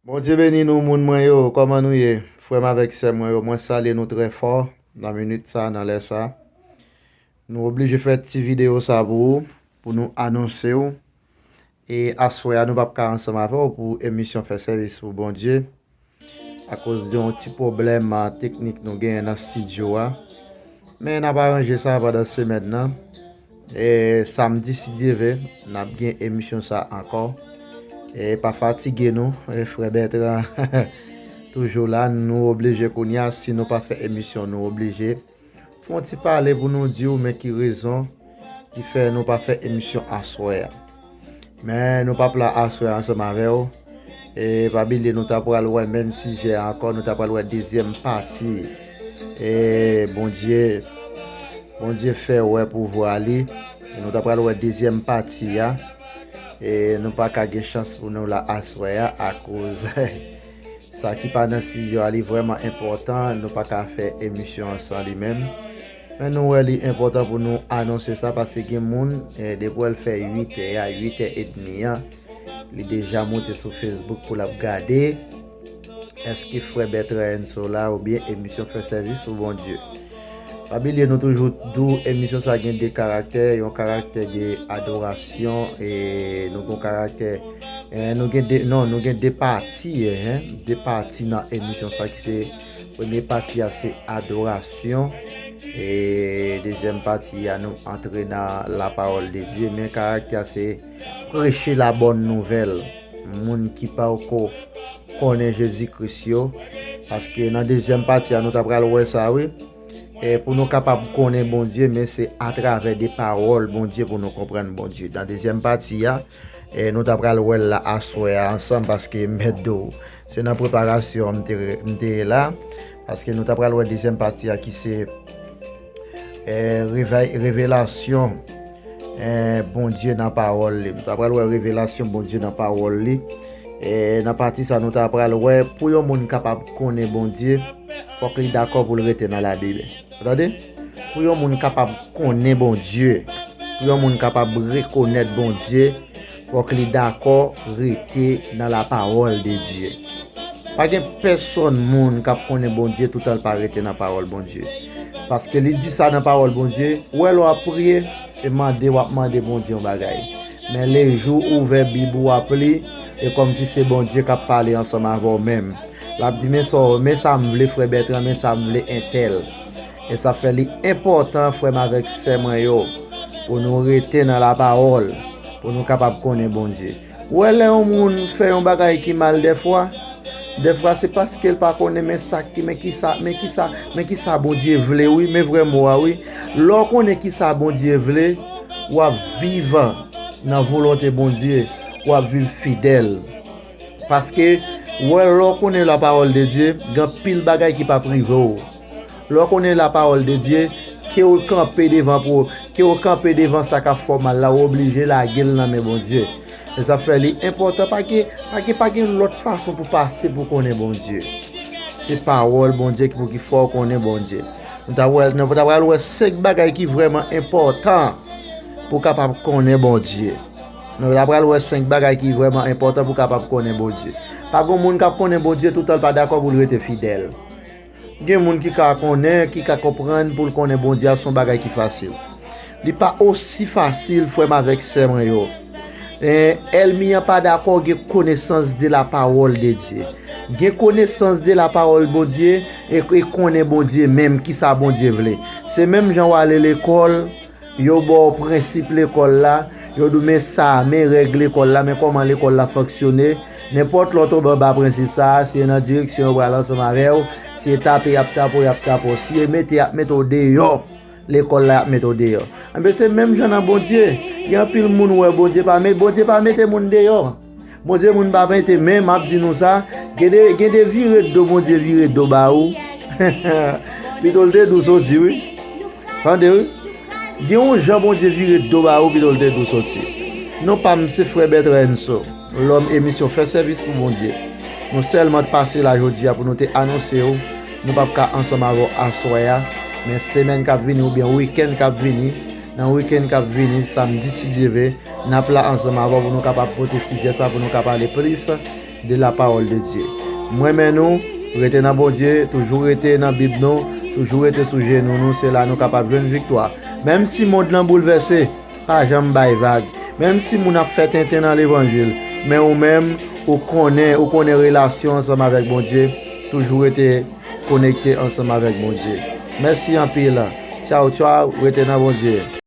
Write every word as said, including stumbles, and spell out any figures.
Bondye beni nou, moun mwen yo. Kòman nou ye? Frè m avèk sè mwen yo, mwen salye nou trè fò nan minit sa, nan lè sa. Nou oblije fè ti videyo sa pou ou, pou nou anonse w. E aswè a, nou p ap ka ansanm avè w pou emisyon Fè Sèvis pou Bondye, akoz de yon ti pwoblèm, a, teknik nou genyen nan estidyo a. Men n ap aranje sa pandan semèn nan. E samdi, si Dye vle, n ap gen emisyon sa ankò. E pa fatige nou, e frè Bètran toujou la, nou oblije kounye a, si nou pa fè emisyon, nou oblije. Fè yon ti pale pou nou di w, men ki rezon ki fè nou pa fè emisyon aswè a. Men nou p ap la aswè a ansanm avè w. E pa bliye, nou ta pral wè menm sijè a ankò, nou ta pral wè dezyèm pati. E Bondye, Bondye fè wè pouvwa li. E nou ta pral wè dezyèm pati a. E nou pa ka gen chans pou nou la aswè a akoz sa ki pa nan estidyo a, li vrèman enpòtan, nou pa ka fè emisyon an san li menm. Men nou wè li enpòtan pou nou anonse sa, paske gen moun, eh, depi w al fè uit è a, uit è edmi an, li deja moute sou Facebook pou l ap gade èske frè Bètran Enso la oubyen emisyon Fè Sèvis pou Bondye. Pa bliye, nou toujou di w emisyon sa gen de karaktè, yon karaktè de adorasyon, e nou gen yon karaktè, eh, nou gen de, non, nou gen de pati, eh, de pati nan emisyon sa ki se, premye pati a se adorasyon, e dezyèm pati a nou antre nan la parole de Dieu, men karaktè a se preche la bonne nouvelle. Moun ki poko konnen Jezi Kris yo, paske nan dezyèm pati a nou ta pral wè sa, wi. E pou nou kapab konnen Bondye, men se atravè de pawòl Bondye pou nou konprann Bondye. Nan dezyèm pati a, e nou ta pral wè l la aswè a ansanm, paske m mèt di w, se nan preparasyon m te, m te ye la, paske nou ta pral wè dezyèm pati a ki se, e, revè-, revelasyon, e, Bondye nan pawòl li. Nou ta pral wè revelasyon Bondye nan pawòl li. E nan pati sa, nou ta pral wè, pou yon moun kapab konnen Bondye, fòk li dakò pou l rete nan Labib. Ou tande? Pou yon moun kapab konnen Bondye, pou yon moun kapab rekonèt Bondye, fòk li dakò rete nan la parole de Dieu. Pa gen pèsonn moun k ap konnen Bondye toutan l pa rete nan pawòl Bondye. Paske li di sa nan pawòl Bondye, ou wè lè w ap priye, e mande, w ap mande Bondye yon bagay. Men lejou ou ouvè Bib ou ap li, e kòmsi se Bondye k ap pale ansanm avè w menm. L ap di, men sa, men sa m vle, frè Bètran, men sa m vle, entèl. E sa fè li enpòtan, frè m avèk sè mwen yo, pou nou rete nan lapawòl, pou nou kapab konnen Bondye. Ou wè lè yon moun fè yon bagay ki mal dèfwa, dèfwa se paske l pa konnen men sa ki, men kisa, men kisa, men kisa Bondye vle, wi, men vrè mo a, wi. Lè w konnen kisa Bondye vle, w ap viv nan volonte Bondye, w ap viv fidèl. Paske, w wè, lè w konnen la parole de Dieu, gen anpil bagay ki p ap rive w. Lè w konnen la parole de Dieu, ke w kanpe devan pou, ke w kanpe devan sa k ap fè w mal la, w oblije lage l nan men Bondye. E sa fè li enpòtan, pa gen, pa gen, pa gen lòt fason pou pase pou konnen Bondye. Se pawòl Bondye ki pou ki fè w konnen Bondye. Nou ta wè, nou ta pral wè senk bagay ki vrèman enpòtan pou w kapab konnen Bondye. Nou ta pral wè senk bagay ki vrèman enpòtan pou w kapab konnen Bondye. Pa gen moun k ap konnen Bondye toutan l pa dakò pou l rete fidèl. Gen moun ki ka konnen, ki ka konprann pou l konnen Bondye a se yon bagay ki fasil. Li pa osi fasil, frè m avèk sè mwen yo. E, ènmi an pa dakò gen konesans de la parole de Dieu. Gen konesans de la parole Bondye e, e konnen Bondye menm, kisa Bondye vle. Se menm jan w ale lekòl, yo ba w prensip lekòl la, yo di w men sa, men règ lekòl la, men kòman lekòl la fonksyone. Nenpòt lè w tonbe anba prensip sa a, si e nan direksyon yo pral ansanm avè w, si e tape y ap tape w, y ap tape w, si e mete y ap mete w deyò, lekòl la y ap mete w deyò. Enben se menm jan nan Bondye. Gen anpil moun wè Bondye pa met, Bondye pa mete moun deyò. Bondye moun pa mete, men m ap di nou sa, gen de, gen de vire do Bondye vire do ba ou. Pito l te di w soti, wi. Tande, wi. Gen yon jan Bondye vire do ba ou, pito l te di w soti. Non pa m se frè Bètran Enso, lòm emisyon Fè Sèvis pou Bondye. Nou sèlman t pase la jodi a pou nou te anonse w, nou p ap ka ansanm avè w aswè a, men semèn k ap vini oubyen wikenn k ap vini, nan wikenn k ap vini, samdi si Dye vle, n ap la ansanm avè w pou nou kapab pote sijè sa, pou nou ka pale plis. de la parole de Dieu. M renmen nou, rete nan Bondye, toujou rete nan Bib nou, toujou rete sou jenou nou, se la nou kapab jwenn viktwa. Menm si mond lan boulvèse, pa janm bay vag. Menm si moun ap fè tenten nan levanjil, men ou menm, ou konnen, ou konnen relasyon ansanm avèk Bondye, toujou rete konekte ansanm avèk Bondye. Mèsi anpil. Tchaw, tchaw, rete nan Bondye.